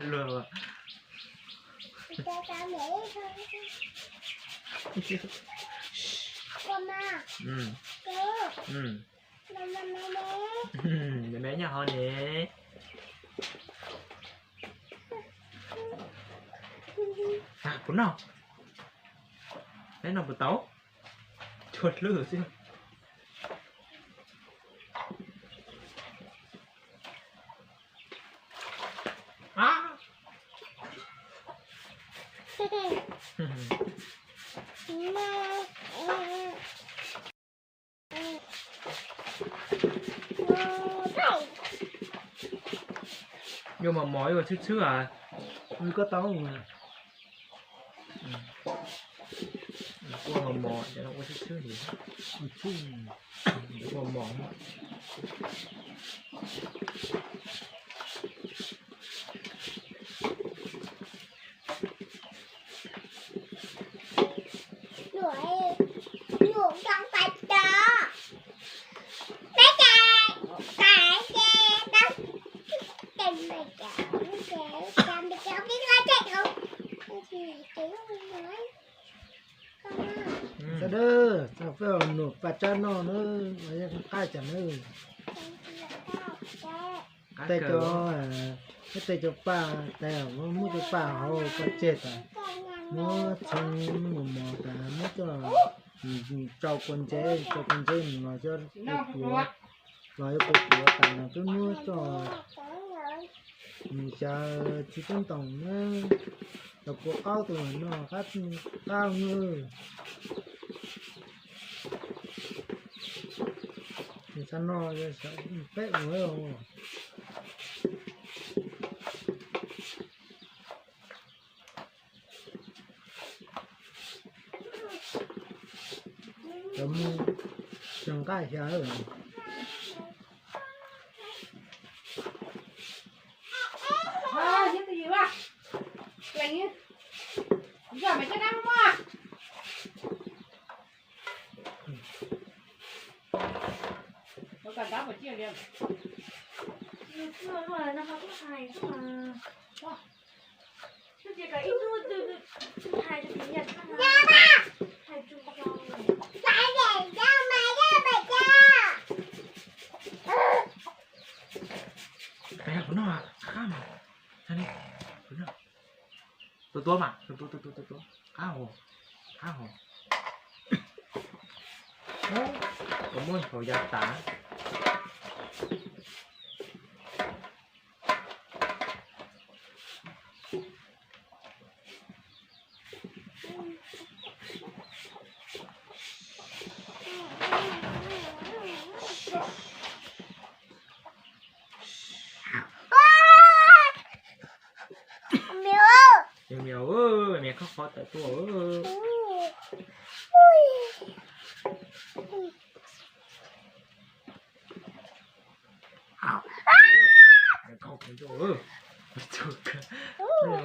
Luag. Me me nyob hauv ne. Puas noj? Peb noj puas tau? Tshua hlwb xwb. Yuav mos mos yuav txhwb txhwb as. Koj tau. Ua mos mos ces no ua txhwb txhwb li. Ua mos. Sawv daws, txog peb nuam paj tsab noj na, yeej qaij cas na. Tej cov, tej cov paj tas, muab cov paj hauv paj tseg tas, muab txhoov mos mos tas, muab coj tsau kua ntsev, tsau kua ntsev los coj, los yuav kua puav tas los twb muab coj mus xyaw tsis tub ntoos na, los kua qaub tus no qab, qab nws xav no peb ua. Cov mus nqaij xyaw. Tua tua mas, tua tua tua tua tua, qab hos, qab hos. Ua muab haus ya tas. Mias, mias, mias khob qhov tawm tuaj.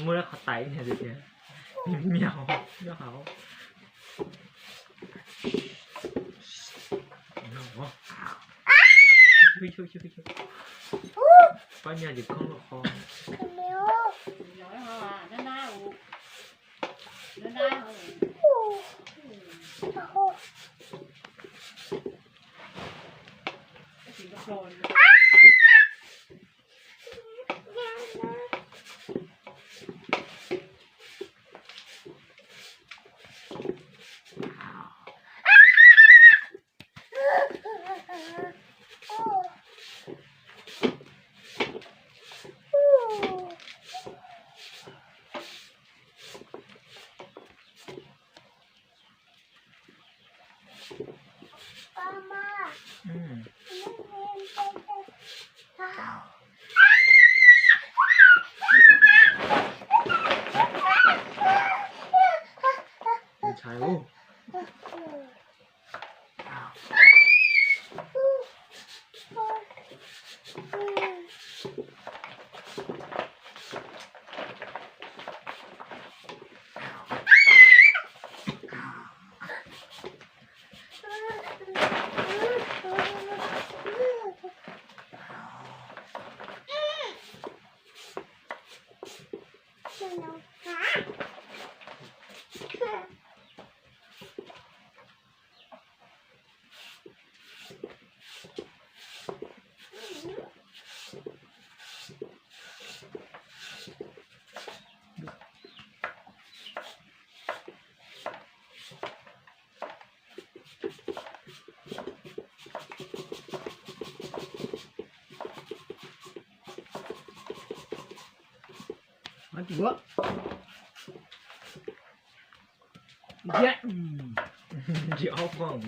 Muab lub qhov tais tiag tiag, mias nyob hauv. Pab nyaj yus khoob lub qhov. Ntshai ub. Ntsia ob phooj.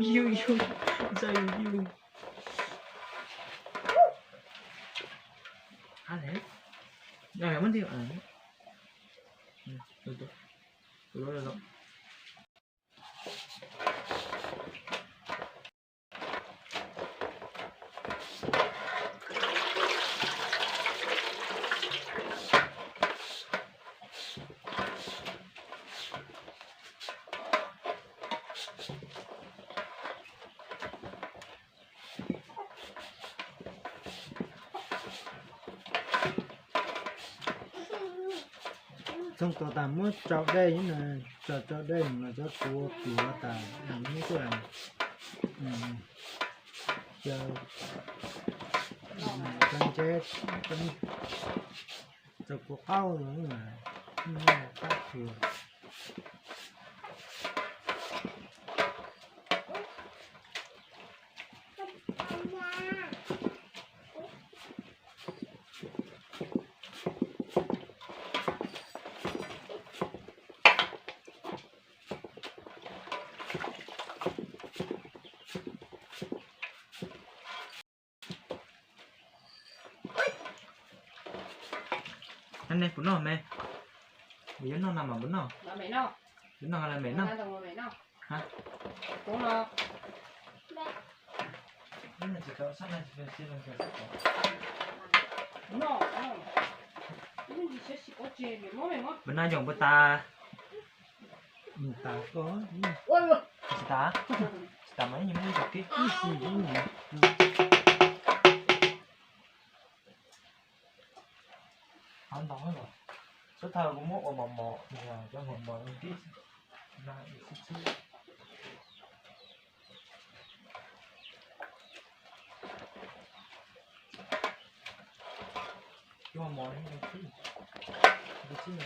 Yus, yus, ntxawg yus. Muab ntij. Txoog tau tas muab tsau dej, tso tsau dej mas cov kua pluav tas, muab cov nceb, cov kua qaub, qab kua. Nej puas noj me? Yuav noj no mas puas noj? Yuav noj los me noj. Puas noj yoom puas tas? Tsis tas, tsis tas mas ib nyuag ib tug kib. Qhov ntau los, sub thawj kuv muab ua mos mos, cov mos mos tib. Cov mos mos tib, tib.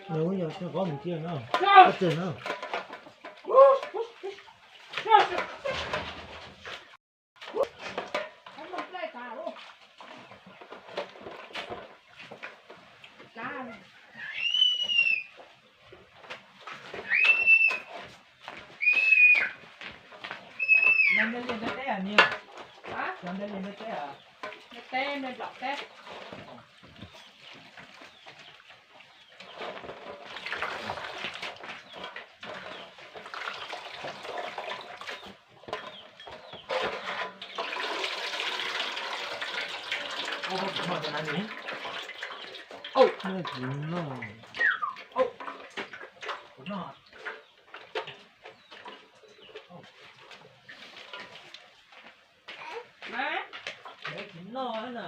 Yog qhov mus kiag no, qhov tsev no. Nplej liaj nplej teb niag? Nplej liaj nplej teb? Nplej teb, nplej nplaum teb. Tsis noj na,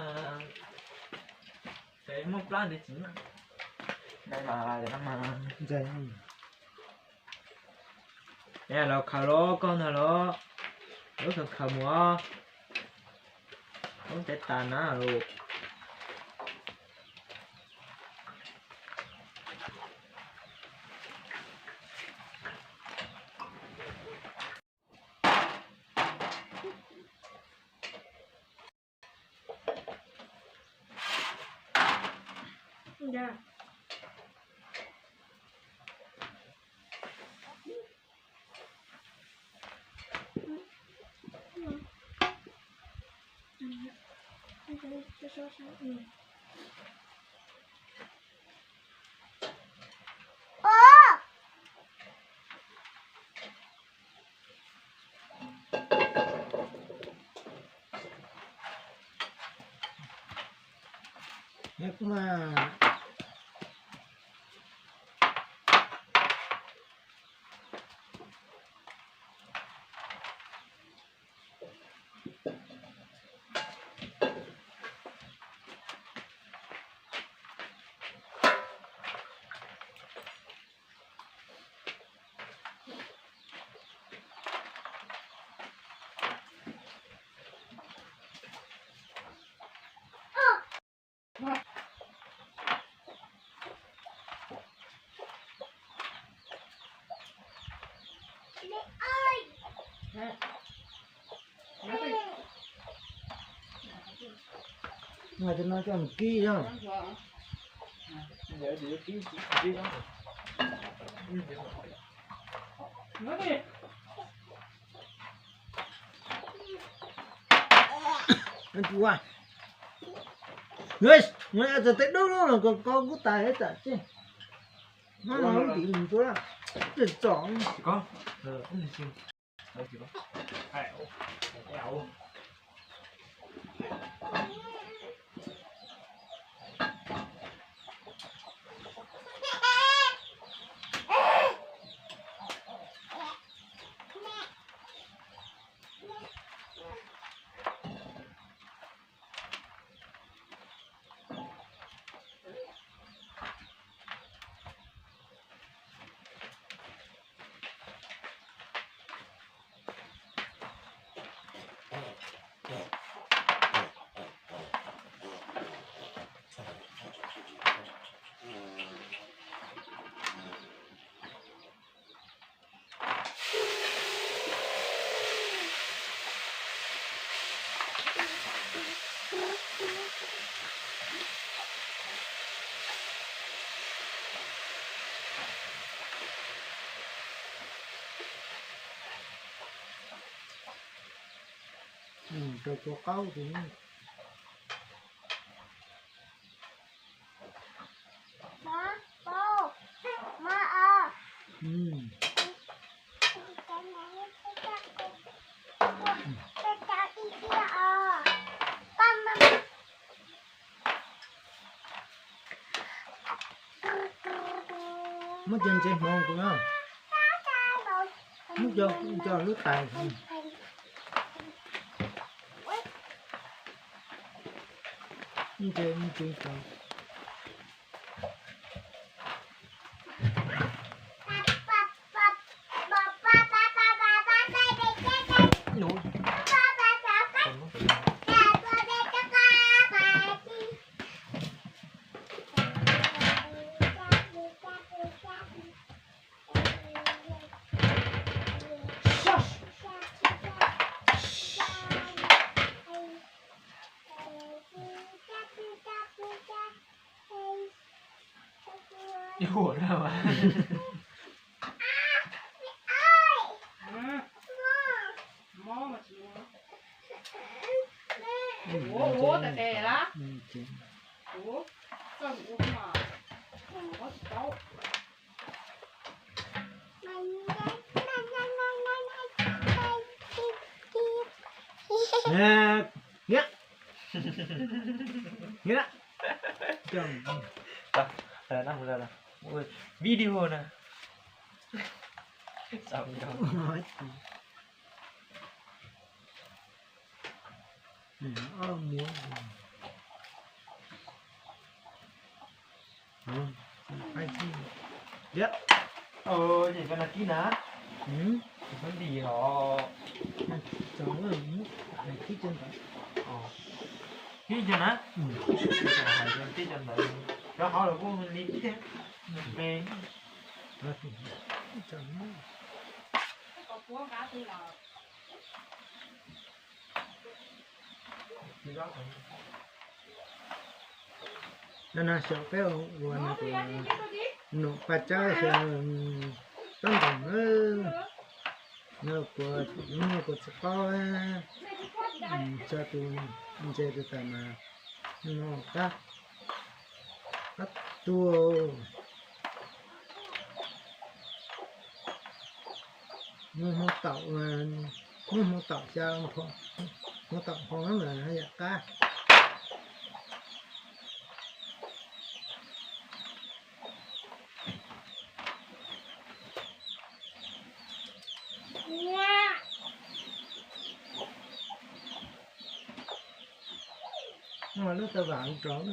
ces muaj plab ntev tsis noj. Ntxaig, los khaws los koj ntag los, lub khaws khaws mus os. Ub, tes tas na los. Cov no coj mus kib os. Txog tej dub lub no ko ko kub tas tam tsev. Hmab no lub tim ntsuab, tseem txom. Rau cua qaub tus. Muab cov ntses hmoov kuv na. Muab cov, cov lub tais. Ntses ntses tau. Video na. Ntawm ko na kib na. Kib li os. Kib li ntawd. Tib cov na, tib cov ntawd, cov hauv los kuj li thiab. No no xyaum peb ua no, num paj tsawb xyaw, tob ntoos na, no kuv, no kuv tsis paub, tso tus ntses tus tas mas no qab, qab tuag. Muaj hmoov taum, muaj hmoov taum xyaw, hmoov taum hmoov mas yam qab. Muaj lub tau vam rau.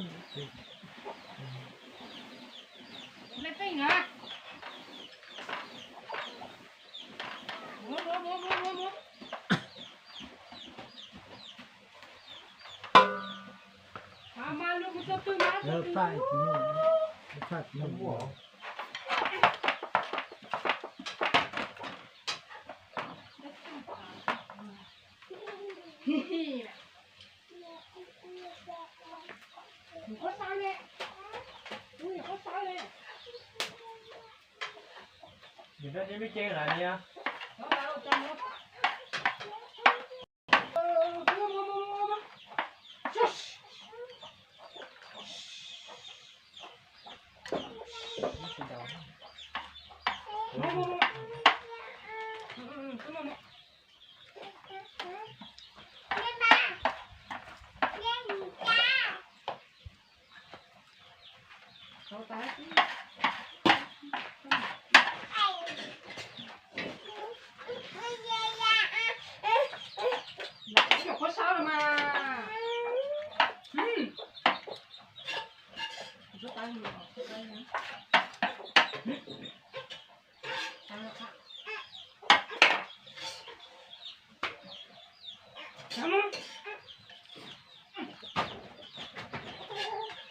Faj, faj.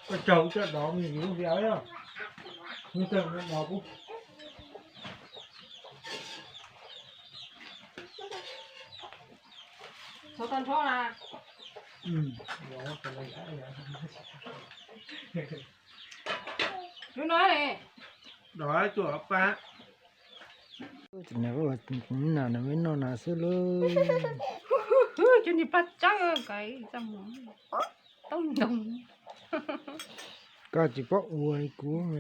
Koj tsaug coj dov me ntsis lub hliav, nws tawg dov kuv. Txhob tag nrho na. Lub no ne. Dov cuam pa. Nws noj no xwb lauj. Cov niag paj tsawb kav txaj muag tau ntoo. Koj tsis paub ua li kuv.